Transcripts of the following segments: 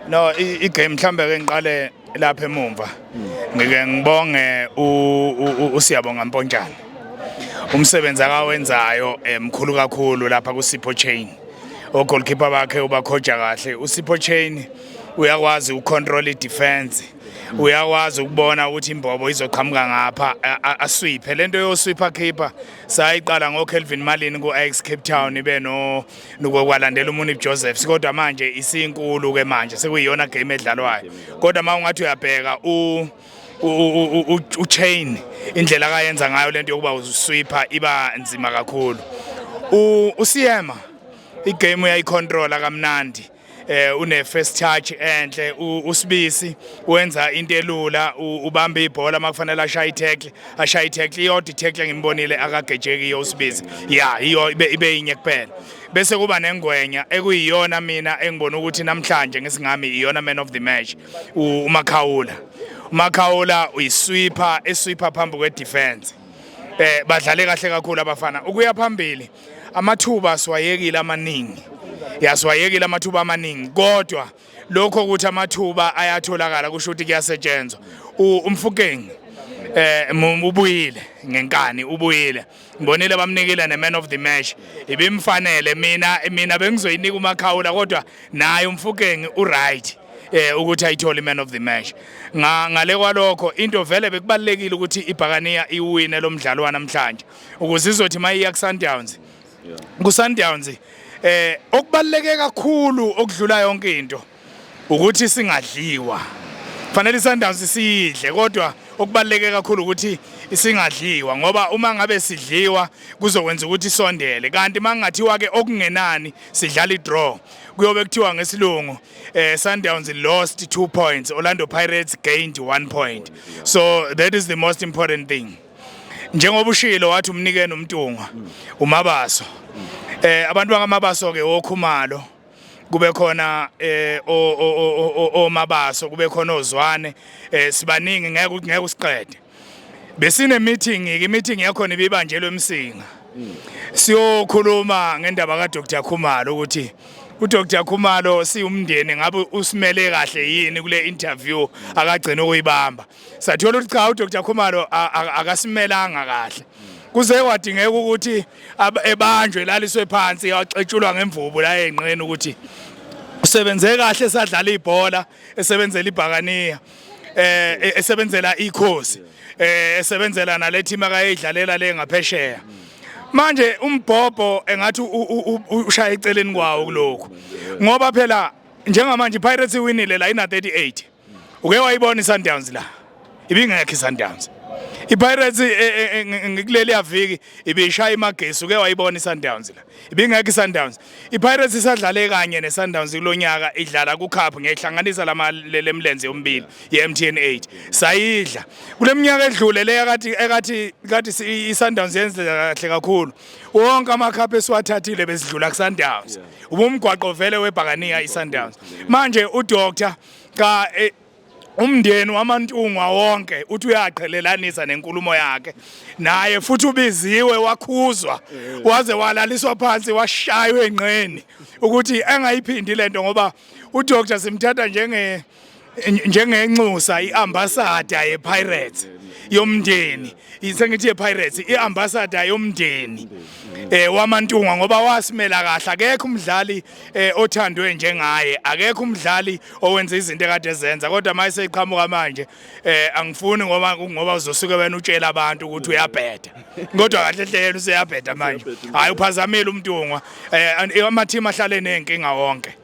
No, igame mhlambe ke ngiqale lapha emumva. Ngike ngibonge uSiyabonga Mpontshane. Umsebenzi akawenzayo mkhulu kakhulu lapha kuSipho Chaine. Ogoalkeeper bakhe ubakhoja kahle. uSipho Chaine uyakwazi ukucontrol idefense. Uyakwazi ukubona ukuthi imbobo izoqhamuka ngapha, asweepe. Lento yosweeper keeper sayiqala ngo Kelvin Malin ku Ajax Cape Town, ibe no nokwalandela uMunib Josephs, kodwa manje isinkulu ke manje, sekuyiyona game edlalwayo. Kodwa uma ungathi uyabheka uChaine, indlela akayenza ngayo lento yokuba usweeper iba nzima kakhulu. USiyema igame uyayicontrola kamnandi, une first touch enhle. USibisi wenza into elula, ubamba ibhola makufanele ashaye itackle, ashaye itackle. Iyodwa itackle ngimbonile akagejeki iyo uSibisi, ya, iyo ibe inye kuphela. Bese kuba nengwenya ekuyiyona mina engibona ukuthi namhlanje ngesingami iyona man of the match, uMakhawula. UMakhawula uyisweeper, esweeper phambi kwe-defense. Badlale kahle kakhulu abafana. Ukuya phambili, amathuba siwayekile amaningi, yasiwayekile amathuba amaningi, kodwa lokho ukuthi amathuba ayatholakala kusho ukuthi kuyasetshenzwa. UMofokeng ubuyile ngenkani, ubuyile. Ngibonile bamnikile ne-man of the match, ibimfanele. Mina bengizoyinika uMakhawula, kodwa naye uMofokeng uright ukuthi ayithole i-man of the match. Ngale kwalokho, into vele bekubalekile ukuthi iBhakaniya iwine lo mdlalo wanamhlanje ukuze izothi mayiya ku-Sundowns, ku-Sundowns okubaluleke kakhulu okudlula yonke into ukuthi singadliwa. Fanele iSundowns siyidle, kodwa okubaluleke kakhulu ukuthi isingadliwa, ngoba uma ngabe sidliwa kuzokwenza ukuthi isondele, kanti mangathiwa ke okungenani sidlala idraw, kuyobe kuthiwa ngesilungu Sundowns lost 2 points, Orlando Pirates gained 1 point. So that is the most important thing. Njengoba ushilo wathi umnikeni uMntungwa uMabaso, abantu bakaMabaso ke, oKhumalo, kube khona oMabaso, kube khona oZwane, sibaningi, ngeke usiqede. Besine meeting ke, meeting yakhona ibibanjelwe eMsinga, siyokhuluma ngendaba ka Dr Khumalo, ukuthi uDr Khumalo siwumndeni ngabe usimele kahle yini kule interview akagcina ukuyibamba. Sathola ukuthi cha, uDr Khumalo akasimelanga kahle, kuze kwadingeka ukuthi ebanjwe, laliswe phansi, yaxetshulwa ngemvubu la enqeni ukuthi usebenze kahle, sadlala ibhola esebenzela iBhakaniya, esebenzela ikhosi, esebenzela nale team akayidlalela le ngaphesheya. Manje umbhobho engathi ushaya eceleni kwawo kulokhu, ngoba phela njengamanje iPirates iwinile la, ina 38. Uke wayibona iSundowns la? Ibingekho iSundowns. iPirates ngikuleli yaviki ibishaya iMagesi. Uke wayibona iSundowns la? Ibingekho iSundowns. iPirates isadlale kanye neSundowns kulonyaka, idlala kuCup, ngiyihlanganisa lama lemlenze yombili ye-MTN 8, sayidla. Kule minyaka edlule le ekathi ekathi kathi iSundowns yenze kahle kakhulu, wonke amacup esiwathathile besidlula kuSundowns. Ubumgwaqo vele weBhakaniya iSundowns. Manje uDoctor ka umndeni wamaNtungwa wonke uthi uyaqhelelanisa nenkulumo yakhe, naye futhi ubiziwe, wakhuzwa, waze walaliswa phansi, washaywa enqeni ukuthi engayiphindi lento, ngoba uDr simthatha njengenxusa, iambassador yePirates yomndeni, sengithi yePirates, iambassador yomndeni wamaNtungwa, ngoba wasimela kahle. Akekho umdlali othandwe njengaye, akekho umdlali owenza izinto ekade ezenza. Kodwa manje seyiqhamuka manje, angifuni, ngoba uzosuke wena utshela abantu ukuthi uyabheda, kodwa kahle hle yena useyabheda manje. Hayi, uphazamile uMntungwa. Ama team ahlale nenkinga wonke.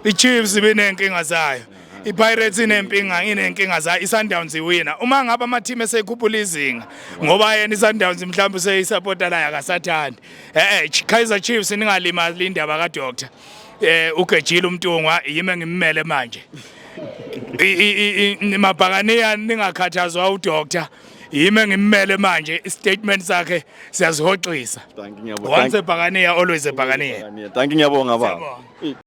iChiefs ibinenkinga zayo, iPirates inempinga, inenkinga zayo, iSundowns iwina. Uma ngabe ama team eseyikhuphula izinga, ngoba yena iSundowns mhlawumbe useyisupporta la, akasathandi. Kaizer Chiefs, ningalimali indaba ka Doctor. Ugejile uMntungwa, yimi ngimmele manje. Mabhakaniya, ningakhathazwa uDoctor, yimi ngimmele manje. Istatement sakhe siyazihoxisa. Thank you, ngiyabonga. Once eBhakaniya, always eBhakaniya. Thank you, ngiyabonga baba. Siyabonga.